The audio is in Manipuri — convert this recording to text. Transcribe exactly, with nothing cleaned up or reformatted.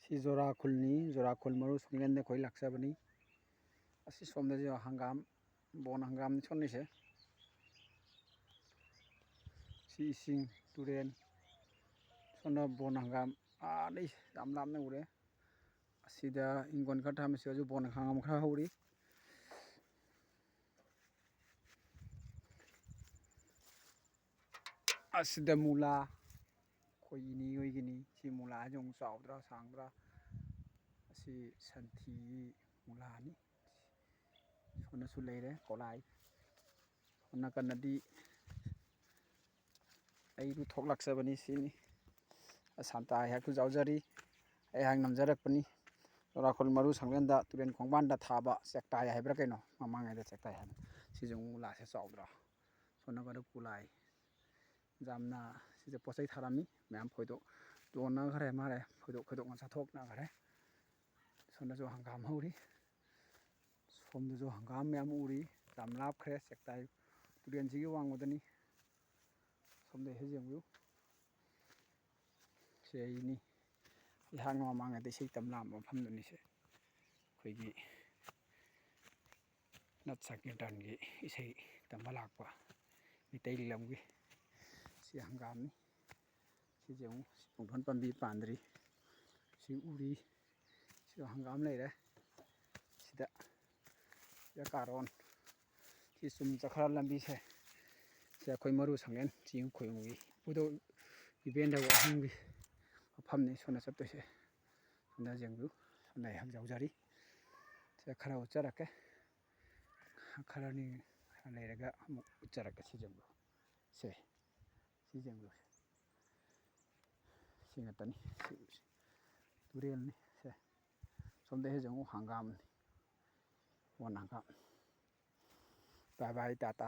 ꯁꯤ ꯖꯣꯔꯥꯈꯨꯜꯅꯤ, ꯖꯣꯔꯥꯈꯨꯜ ꯃꯔꯨ ꯁꯪꯂꯦꯟꯗ ꯑꯩꯈꯣꯏ ꯂꯥꯛꯆꯕꯅꯤ꯫ ꯑꯁꯤ ꯁꯣꯝꯗꯁꯨ ꯍꯪꯒꯥꯝ, ꯕꯣꯟ ꯍꯪꯒꯥꯝꯅꯤ ꯁꯣꯝꯒꯤꯁꯦ꯫ ꯁꯤ ꯏꯁꯤꯡ ꯇꯨꯔꯦꯟ, ꯁꯣꯝꯗ ꯕꯣꯟ ꯍꯪꯒꯥꯝ ꯑꯥꯗꯩ ꯌꯥꯝ ꯂꯥꯞꯅ ꯎꯔꯦ꯫ ꯑꯁꯤꯗ ꯏꯪꯈꯣꯜ ꯈꯔ ꯊꯝꯃꯤ, ꯁꯤꯗꯁꯨ ꯕꯣꯟ ꯍꯪꯒꯥꯝ ꯈꯔ ꯍꯧꯔꯤ꯫ ꯑꯁꯤꯗ ꯃꯨꯂꯥ, ꯑꯩꯈꯣꯏ ꯏꯅꯦ ꯍꯣꯏꯒꯤꯅꯤ꯫ ꯁꯤ ꯃꯨꯂꯥꯁꯤ ꯑꯃꯨꯛ ꯆꯥꯎꯗ꯭ꯔꯥ ꯁꯥꯡꯗ꯭ꯔꯥ? ꯑꯁꯤ ꯁꯟꯊꯤ ꯃꯨꯂꯥꯅꯤ꯫ ꯁꯣꯝꯗꯁꯨ ꯂꯩꯔꯦ ꯀꯣꯂꯥꯏ꯫ ꯁꯣꯝ ꯅꯥꯀꯟꯗꯗꯤ ꯑꯩꯕꯨ ꯊꯣꯛꯂꯛꯆꯕꯅꯤ ꯁꯤꯅꯤ꯫ ꯑꯁꯥꯝꯇ ꯑꯩꯍꯥꯛꯁꯨ ꯌꯥꯎꯖꯔꯤ꯫ ꯑꯩꯍꯥꯛ ꯅꯝꯖꯔꯛꯄꯅꯤ꯫ ꯆꯨꯔꯥꯈꯣꯜ ꯃꯔꯨ ꯁꯪꯂꯦꯟꯗ ꯇꯨꯔꯦꯟ ꯈꯣꯡꯕꯥꯟꯗ ꯊꯥꯕ ꯆꯦꯛꯇꯥꯏ ꯍꯥꯏꯕ꯭ꯔꯥ ꯀꯩꯅꯣ, ꯃꯃꯥꯡꯉꯩꯗ ꯆꯦꯛꯇꯥꯏ ꯍꯥꯏꯕ꯫ ꯁꯤꯁꯨ ꯑꯃꯨꯛ ꯂꯥꯛꯁꯦ ꯆꯥꯎꯗ꯭ꯔꯣ? ꯁꯣꯝ ꯅꯥꯀꯟꯗ ꯀꯨꯂꯥꯏ꯫ ꯌꯥꯝꯅ ꯁꯤꯗ ꯄꯣꯠ ꯆꯩ ꯊꯥꯔꯝꯃꯤ꯫ ꯃꯌꯥꯝ ꯐꯣꯏꯗꯣꯛ ꯇꯣꯟꯅꯈ꯭ꯔꯦ ꯃꯥꯜꯂꯦ꯫ ꯐꯣꯏꯗꯣꯛ ꯈꯣꯏꯗꯣꯛꯅ ꯆꯥꯊꯣꯛꯅꯈ꯭ꯔꯦ꯫ ꯁꯣꯝꯗꯁꯨ ꯍꯪꯒꯥꯝ ꯍꯧꯔꯤ꯫ ꯁꯣꯝꯗꯁꯨ ꯍꯪꯒꯥꯝ ꯃꯌꯥꯝ ꯎꯔꯤ꯫ ꯌꯥꯝ ꯂꯥꯞꯈ꯭ꯔꯦ꯫ ꯆꯦꯛꯇꯥꯏ ꯇꯨꯔꯦꯟꯁꯤꯒꯤ ꯋꯥꯡꯃꯗꯅꯤ꯫ ꯁꯣꯝꯗ ꯍꯦꯛ ꯌꯦꯡꯕꯤꯌꯨ꯫ ꯁꯤ ꯑꯩꯅꯤ꯫ ꯑꯩꯍꯥꯛꯅ ꯃꯃꯥꯡꯉꯩꯗ ꯏꯁꯩ ꯇꯝ ꯂꯥꯛꯑꯝꯕ ꯃꯐꯝꯗꯨꯅꯤ ꯁꯦ꯫ ꯑꯩꯈꯣꯏꯒꯤ ꯅꯠ ꯁꯪꯀꯤꯔꯇꯟꯒꯤ ꯏꯁꯩ ꯇꯝꯕ ꯂꯥꯛꯄ ꯃꯤꯇꯩ ꯂꯝꯒꯤ꯫ ꯁꯤ ꯍꯪꯒꯥꯝꯅꯤ꯫ ꯁꯤꯁꯦ ꯑꯃꯨꯛ ꯁꯤ ꯄꯨꯡꯗꯣꯟ ꯄꯥꯝꯕꯤ ꯄꯥꯟꯗ꯭ꯔꯤ꯫ ꯁꯤ ꯎꯔꯤ꯫ ꯁꯤꯗ ꯍꯪꯒꯥꯝ ꯂꯩꯔꯦ꯫ ꯁꯤꯗ, ꯁꯤꯗ ꯀꯥꯔꯣꯟ꯫ ꯁꯤ ꯆꯨꯝ ꯆꯠꯈ꯭ꯔ ꯂꯝꯕꯤꯁꯦ꯫ ꯁꯤ ꯑꯩꯈꯣꯏ ꯃꯔꯨ ꯁꯪꯂꯦꯟ ꯆꯤꯡ ꯈꯣꯏꯕꯨꯝꯒꯤ ꯏꯄꯨꯗꯧ ꯏꯕꯦꯟꯗꯧ ꯑꯍꯟꯒꯤ ꯃꯐꯝꯅꯤ ꯁꯣꯝꯗ ꯆꯠꯇꯣꯏꯁꯦ꯫ ꯁꯣꯝꯗ ꯌꯦꯡꯕꯤꯌꯨ꯫ ꯁꯣꯝꯗ ꯑꯩꯍꯥꯛ ꯌꯥꯎꯖꯔꯤ꯫ ꯁꯤꯗ ꯈꯔ ꯎꯠꯆꯔꯛꯀꯦ꯫ ꯈꯔꯅꯤ ꯂꯩꯔꯒ ꯑꯃꯨꯛ ꯎꯠꯆꯔꯛꯀꯦ꯫ ꯁꯤ ꯌꯦꯡꯕꯤꯌꯨ꯫ ꯁꯦ꯫ ꯁꯤ ꯌꯦꯡꯕꯤꯌꯨ꯫ ꯁꯤ ꯉꯥꯛꯇꯅꯤ꯫ ꯁꯤ, ꯁꯤ ꯇꯨꯔꯦꯜꯅꯤ꯫ ꯁꯦ꯫ ꯁꯣꯝꯗ ꯍꯦꯛ ꯌꯦꯡꯉꯨ, ꯍꯪꯒꯥꯝꯅꯤ꯫ ꯋꯥꯟ ꯍꯪꯒꯥꯝ꯫ Bye bye, Tata.